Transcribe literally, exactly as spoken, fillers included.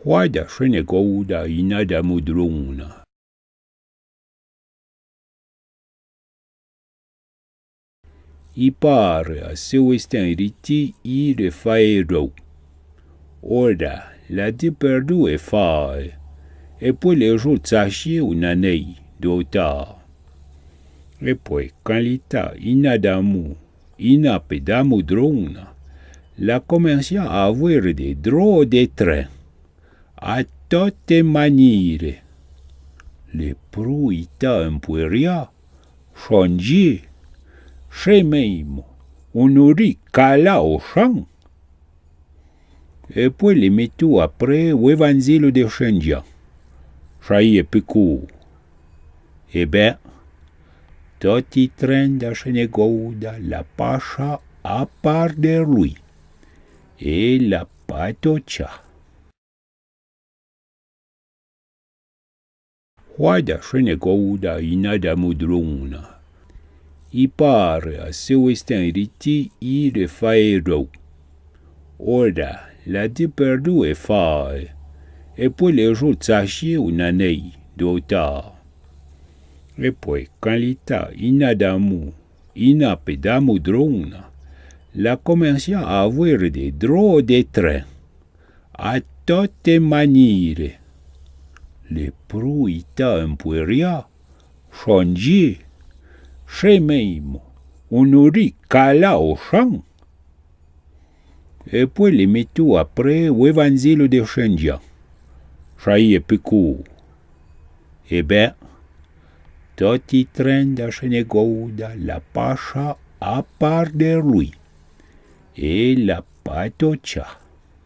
Houè da Chenegouda ina damou drona. I pâre a Sélestin Riti ire fae rou. Ora, l'a di perdou é fae, é pouè le jou tsachié ou nanei, douta. É pouè, can l'ita ina damou, ina pe damou drona, l'a comensia a vouére de dro de tren. A tote manire. Le prou ita un pouè ria, chondjé, che méimo, un ouri cala o chan. É pouè le mitou apré o Evanzilo de Chenjan. Chaie picou. É ben, tot i tren da Chenegouda l'a pacha a par de lui. É l'a pa tocha. Houè da Chenegouda ina damou drona. I pâre a Sélestin Riti ire fae rou. Ora, l'a di perdou é fae, é pouè le jou tsachié ou nanei, douta. É pouè, can l'ita ina damou, ina pe damou drona, l'a comensia a vouére de dro de tren. A tote manire. Le prou ita un pouè ria, chondjé, che méimo, un ouri cala o chan. É pouè le mitou apré o Evanzilo de Chenjan. Chaie picou. É ben, tot i tren da Chenegouda l'a pacha a par de lui. É l'a pa tocha.